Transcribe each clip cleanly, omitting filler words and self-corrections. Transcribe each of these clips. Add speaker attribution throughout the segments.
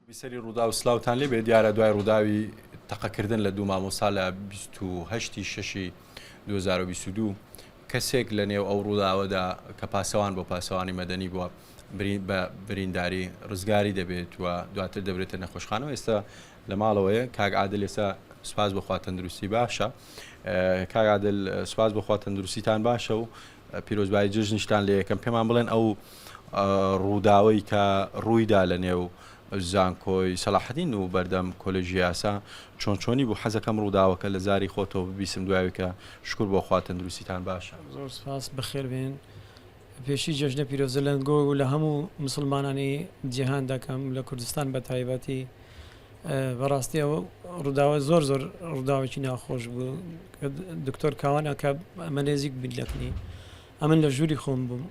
Speaker 1: بیسەری ڕووداو سلاوتان لێ بێ دیارە دوای ڕووداوی تەقەکردن لە دوو مامۆستا لە 28 شەشی 2022 کەسێک لە نێو ئەو ڕووداوەدا کە پاسەوان بۆ پاسەوانی مەدەنی بووە بە برینداری ڕزگاری دەبێت و دواتر دەبرێتە نەخۆشخانەوە ئێستا لە ماڵەوەیە کاک عادل ئێستا سپاس بۆخوا تەندروستی باشە کاک عادل سپاس بۆخوا تەندروستیتان باشە و پیرۆزبایی جەژنیشتان لێ یەکەم پێمان بڵێن ئەو ڕووداوەی کە ڕوویدا لە نێو زانکۆی سەلاحەدین و بەردەم کۆلێژی یاسا چۆن چۆنی بوو حەزەکەم ڕووداوەکە لە زاری خۆتەوە ببیسم دوای کە شکر بۆ خوا تەندروستیتان باشە.
Speaker 2: زۆر سپاس بەخێر بێن پێشی جەژنە پیرۆزە لە گۆ و لە هەموو مسلمانانی جیهان دەکەم لە کوردستان بە تایبەتی بەڕاستی ئەو ڕووداوە زۆر زۆر ڕووداوێکی ناخۆش بوو دکتۆر کاوان ئەکە ئەمە نێزیک بین لەکنی ئەمن لە ژووری خۆم بووم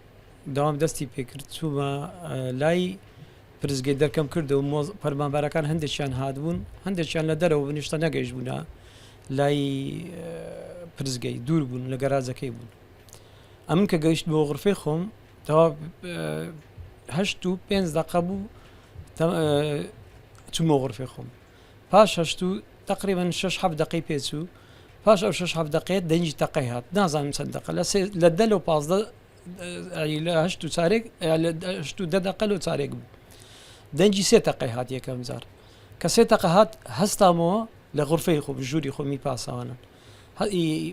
Speaker 2: داوام دەستی پێکرد چوومە لای پرسگەی دەرکەم کرد و فەرمانبەرەکان هەندێکیان هاتبوون هەندێکیان لە دەرەوە بنیشتە نەگەیشت بوونە لای پرسگەی دوور بوون لە گەراجەکەی بوون ئەمن کە گەیشت بۆ غرفەی خۆم تەوا هەشت و پێنج دقە بوو چوومەوە غرفەی خۆم پاش هەشت و تقریبا شش حەفت دقەی پێچوو پاش ئەو شش حەفت دقەیە دەنگی تەقەی هات نازانم چەند دقە لە سێ لە دە لۆ 15 لە هەشت و چارێک لە هەشت و دە دقە لۆ چارێک بوو دەنگی سێ تەقەی هات یەکەم جار کە سێ تەقە هات هەستامەوە لە غرفەی خۆم ژووری خۆمی پاسەوانن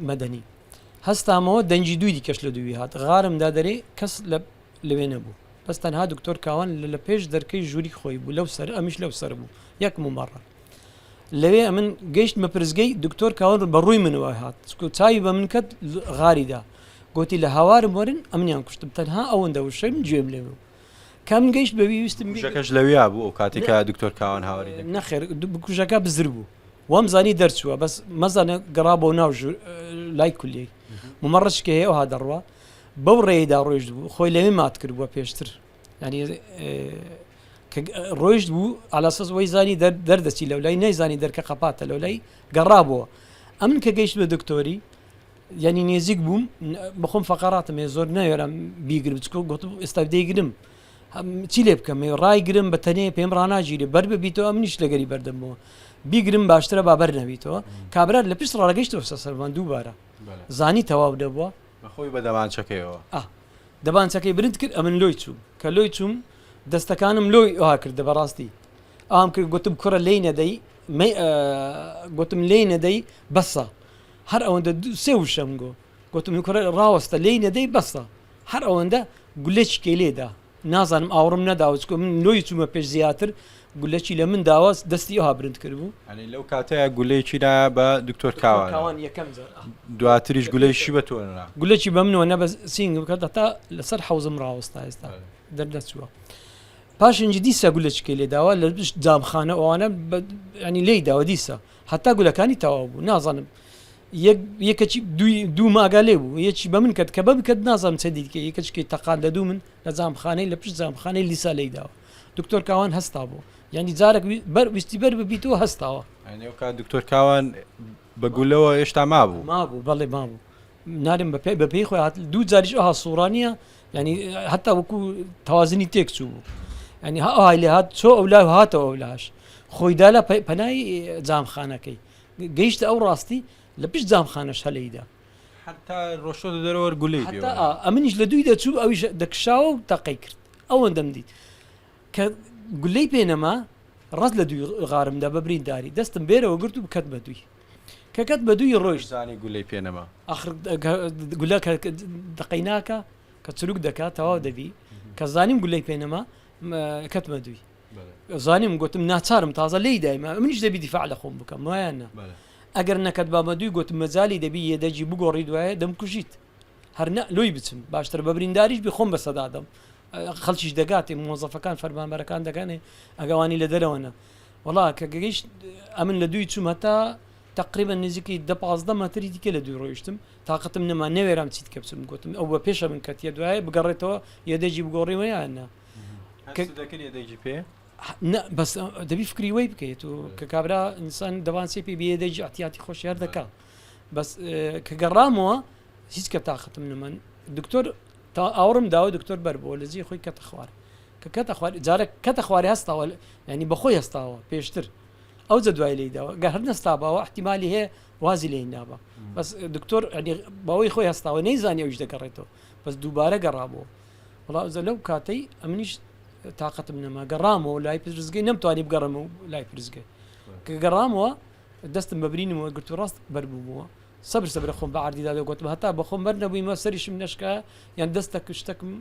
Speaker 2: مەدەنی هەستامەوە دەنگی دووی دیکەش لە دووی هات غارم دا دەرێ کەس لە لەوێ نەبوو بەس تەنها دکتۆر کاوان لە پێش دەرکەی ژووری خۆی بوو لەو سەر ئەمیش لەو سەر بوو یەک ممەڕە لەوێ ئەمن گەیشتمە پرسگەی دکتۆر کاوان بە ڕووی منەوە هات چکو چاوی بە من کەت غاریدا گوتی لە هاوارم وەرن ئەمنیان کوشتم تەنها ئەوەندە وشەی من گوێم لێ بوو کەم گەیشت بەوی ویستم
Speaker 1: بکوژەکەش لەویا بوو ئەو کاتێک کە دکتۆر کاوان هاواری دەکرد؟
Speaker 2: نەخێر بکوژەکە بزر بوو وام زانی دەرچووە بەس مەزانە گەڕا بۆ ناو لای کولیەی ممەڕشکە هەیە ئەوها دەڕوا بەو ڕێیدا ڕۆیشت بوو خۆی لەوێ مات کردبووە پێشتر ینی کە ڕۆیشت بوو ئالاسەس وەی زانی دەردەچی لەو لای نەیزانی دەرکە قەپاتە لەو لای گەڕابەوە ئەمن کە گەیشت بە دکتۆری یعنی نێزیک بووم بەخۆم فەقەراتم هەیە زۆر ناوێرم بیگرم چکۆ گوتم ئێستا دەیگرم چی لێ بکەم ڕایگرم بە تەنێ پێم ڕناگیرێ بەر ببیتەوە منیش لەگەری بەردەمەوە بیگرم باشترە با بەر نەبیتەوە کابرا لە پشت ڕاگەیشتەوە سەر سەرمان دووبارە زانی تەواو دەبووە
Speaker 1: بەخۆی بە دەمانچەکەیەوە
Speaker 2: دەبانچەکەی برند کرد ئەمن لۆی چووم کە لۆی چووم دەستەکانم لۆی ئەوها کردە بەڕاستی ئام کرد گوتم کوڕە لی نەدەی گوتم لی نەدەی بەسە هەر ئەوەندە سێ وشەم گۆ گوتم کوڕە ڕاوەستە لێی نەدەی بەسە هەر ئەوەندە گولەکی کەی لێدا نازانم ئاوڕم نەداوە چکۆ من لۆی چوومە پێش زیاتر گولەکی لە من داوە دەستی ئەوها برند کردبوو.
Speaker 1: یانی لەو کاتەیا گولەیەکی نا بە دکتۆر کاوان
Speaker 2: کاوان یەکەم جار
Speaker 1: ئا. دواتریش گولەیشی بە تۆ نا.
Speaker 2: گولەکی بە منەوە نا بە سینگم کرد هەتا لەسەر حەوزم ڕاوەستا ئێستا دەرنەچووە. پاشنجی دیسا گولەچکەی لێ داوە لە جامخانە ئەوانە ینی لێی داوە دیسا هەتا گولەکانی تەواو بوو نازانم یەکەکی دوو ماگا لێ بوو یەکی بە من کرد کە بە بکرد نازانم چەندی دیکە یەکەچکی تەقان لە دوو من لە جامخانەی لە پشت جامخانەی لیسا لێی داوە دکتۆر کاوان هەستا بوو یعنی جارێک بەر ویستی بەر ببیتەوە هەستاوە
Speaker 1: کات دکتۆر کاوان بە گولەوە هێشتا مابوو
Speaker 2: مابوو بەڵێ مابوو نارم بە پێ بە پێی خۆی هات دوو جاریش ئەوها سوڕانیە ینی هەتا وەکو تەوازنی تێک چوو بوو ینی ها ئەوهای لێ هات چۆ ئەو لای هاتەوە ئەو لاش خۆی دا لە پەنای جامخانەکەی گەیشتە ئەو ڕاستی لە پشت جامخانەش هەلەیدا
Speaker 1: حتا ڕۆشتۆتە دەرەوە گولەی
Speaker 2: پێوە ئەمنیش لە دووی دەچوو ئەویش دەکشاوە و تەقەی کرد ئەوەندەم دیت کە گولەی پێ نەما ڕاست لە دووی غارمدا بە برینداری دەستم بێرەوە گرت و بکەت بە دووی کە کەت بە دووی ڕۆیشت.
Speaker 1: زانی گولەی پێ نەما.
Speaker 2: ئاخر گولە کە دەقەی ناکا کە چروک دەکا تەواو دەبی کە زانیم گولەی پێ نەما کەتمە دووی زانیم گوتم ناچارم تازە لێی دایمە منیش دەبی دیفاع لە خۆم بکەم وایە نا ئەگەر نەکەت بامە دووی گوتم مەجالی دەبی یەدەگی بگۆڕی دوایە دەمکوژیت هەر نە لۆی بچم باشتر بە برینداریش بی خۆم بەسەدادەم خەڵکیش دەگاتێ مۆزەفەکان فەرمانبەرەکان دەگەنێ ئەگەوانی لە دەرەوەنە وەڵا کە گەیشت ئەمن لە دووی چووم هەتا تقریبا نزیکی دە 15 مەتری دیکە لە دووی ڕۆیشتم تااقەتم نەما نەوێرام چیت کە بچم گوتم ئەو بە پێشە من کەتیە دوایە بگەڕێتەوە یەدەگی بگۆڕیوە یان نا
Speaker 1: دەکرد یەدەگی پێ
Speaker 2: بەس دەبی فکری وەی بکەیت و کە کابرا ئینسان دەوانچێ پێ یەدەگی احتیاتی خۆشی هەر دەکا بەس کە گەڕامەوە هیچ کە تااقەتم نەمان دکتۆر تا ئاوڕم داوە دکتۆر بەر بۆ لە جێی خۆی کەتە خوار. کە کەتە خوارێ جارە کەتە خوارێ هەستاوە ینی بەخۆی هەستاوە پێشتر ئەو جە دوای لی داوە گە هەر نەستابەوە احتیممالی هەیە وازی لێ نابە بەس دکتۆر باوەی خۆی هەستاوە نەیزانی ئەوش دەگەڕێتەوە بەس دووبارە گەڕابەوە وڵا ئەوجا لەو کاتەی ئەمنیش تااقەتم نەما گەڕامەوە لای پرزگەی نەمتوانی بگەڕم و لای پرزگەی کە گەڕامەوە دەستم بە برینمەوە گرت و ڕاست بەربوومەوە سەبر سەبرە خۆم بە عردیدا دەگوتم هەتا بەخۆم بەر نەبوویمە سەریشم نشکا یان دەستە شتەکم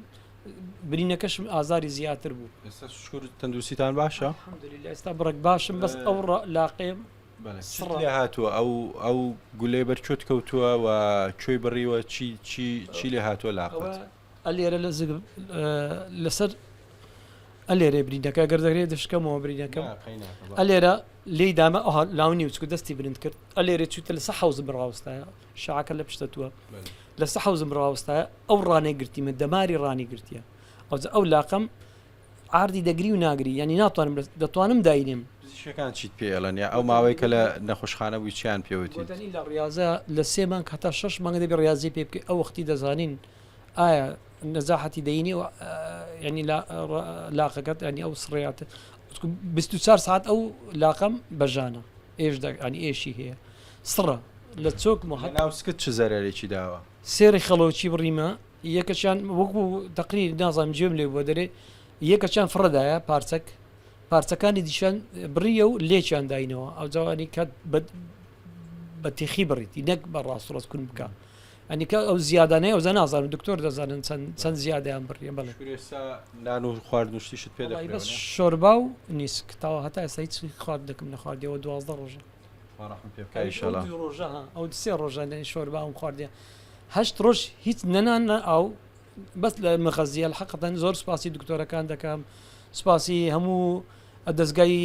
Speaker 2: برینەکەشم ئازاری زیاتر بوو.
Speaker 1: ئێستا شکر تەندروستیتان باشە؟
Speaker 2: الحمدللە ئێستا بڕێک باشم بەس ئەو لاقەیەم
Speaker 1: سڕە. لێ هاتووە ئەو ئەو گولەی بەر کوێت کەوتووە و کوێی بڕیوە چی چی چی لێ هاتووە لاقت؟
Speaker 2: ئەلێرە لە زگ لەسەر ئەلێرێ برینەکە گەر دەگرێت دەشکەمەوە برینەکەم ئەلێرە لێی دامە ئەوها لاونی وچکو دەستی برند کرد ئەلێرێ چوتە لەسە حەوزم ڕاوەستایە شاعەکە لە پشتە تووە لەسە حەوزم ڕاوەستایە ئەو ڕانەی گرتیمە دەماری ڕانی گرتیە ئەوجا ئەو لاقەم عاردی دەگری و ناگری یعنی ناتوانم دەتوانم داینێم.
Speaker 1: پزیشکەکان چیت پێ ئەڵێن یا ئەو ماوەی کە لە نەخۆشخانە بووی چیان پێ وتیت؟
Speaker 2: گۆتەنی لە ڕیازە لە سێ مانگ هەتا شەش مانگ دەبێ ڕیازی پێ بکەی ئەو وەختی دەزانین ئایا نەزاحەتی دەینی و یعنی لاقەکەت ینی ئەو سڕیات 24 ساعت ئەو لاقەم بەژانە ئێش ینی ئێشی هەیە سڕە لە چۆکم و
Speaker 1: هەتا ناو سکت چ زەرەرێکی داوە؟
Speaker 2: سێ ڕیخەڵۆکی بڕیمە یەکەکیان وەکو تەقریر نازانم گوێم لێ بووە دەرێ یەکەکیان فڕەدایە پارچەک پارچەکانی دیشان بڕیە و لێکیان داینەوە ئەو جوانی کات بە تیخی بڕیتی نەک بە ڕاست ڕاست کون بکە ئەنی کە ئەو زیادانەی ئەو نازانم دکتۆر دەزانن چەند چەند زیادیان بڕیە بەڵێ
Speaker 1: نان و خواردن و شتیشت پێ دەکرێت
Speaker 2: بەس شۆربا و نیسک تاوە هەتا ئێستا هیچ خواردنێکم نەخواردیەوە 12 ڕۆژە
Speaker 1: خوا ڕەحم پێ بکا ئیشەڵا.
Speaker 2: دوو ڕۆژە ها ئەو سێ ڕۆژە لە شۆرباوم خواردیە هەشت ڕۆژ هیچ نەنان نە ئاو بەس لە مغەزیە الحقەتەن زۆر سوپاسی دکتۆرەکان دەکەم سوپاسی هەموو دەستگای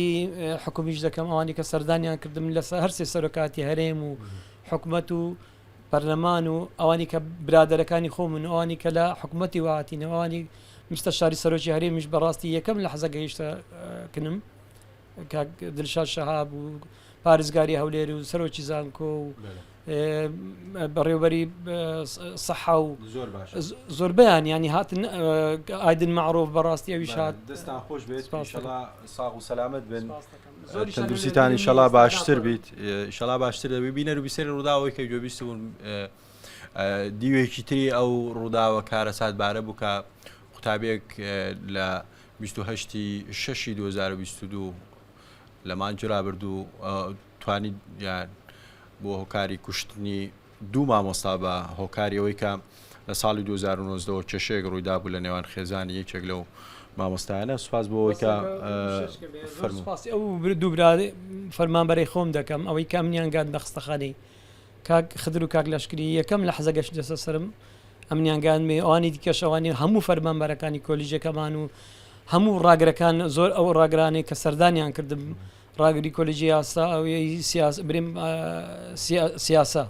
Speaker 2: حکومیش دەکەم ئەوانی کە سەردانیان کردم لە هەرسێ سەرۆکاتی هەرێم و حکومەت و پەرلەمان و ئەوانی کە برادەرەکانی خۆمن و ئەوانی کە لە حکومەتی وهاتینەوە ئەوانی مستەشاری سەرۆکی هەرێمیش بەڕاستی یەکەم لە حەزە گەیشتە کنم کاک دلشاد شەهاب و پارێزگاری هەولێر و سەرۆکی زانکۆ و بەڕێوبەری سەحا و زۆربیان ینی هاتن ئایدن معروف بەڕاستی ئەویش هات
Speaker 1: دەستان خۆش بێت ساغ و سەلامت بن تەندروستیتان ئیشەڵا باشتر بیت ئیشەڵا باشتر دەبی بینەر و بیسەری ڕووداوەی کە گوێبیست بوون دیوێکی تری ئەو ڕووداوە کارەساتبارە بوو کە قوتابیەک لە 28 شەشی 2022 لە مانگی رابردوو توانی یان بۆ هۆکاری کوشتنی دوو مامۆستا بە هۆکاری ئەوەی کە لە ساڵی 2019ەوە کێشەیەک ڕوویدا بوو لە نێوان خێزانی یەکێک لەو مامۆستایانە سوپاس بۆ ئەوەی کە
Speaker 2: سوپاسی ئەو دوو برا فەرمانبەرەی خۆم دەکەم ئەوەی کە منیان گات بە خستەخانەی کاک خدر و کاک لەشکری یەکەم لە حەزە گەشتە سەرم ئەمنیان گەیاندمێ ئەوانی دیکەش ئەوانی هەموو فەرمانبەرەکانی کۆلیژەکەمان و هەموو ڕاگرەکان زۆر ئەو ڕاگرانەی کە سەردانیان کردم ڕاگری کۆلیژی یاسا ئەوەی سیاس بریم سیاسە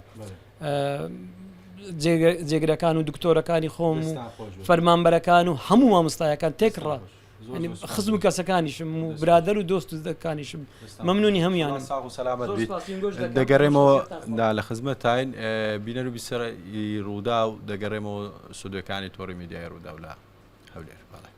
Speaker 2: جێگرەکان و دکتۆرەکانی خۆم و فەرمانبەرەکان و هەموو مامۆستایەکان تێکڕا خزم و کەسەکانیشم و برادەر و دۆست و دەکانیشم مەمنونی هەموویانم.
Speaker 1: ساغ و سەلامەت بیت دەگەڕێمەوە نا لە خزمەتتاین بینەر و بیسەری ڕووداو دەگەڕێمەوە ستۆدیۆکانی تۆڕی میدیای ڕووداو لە هەولێر بەڵێ.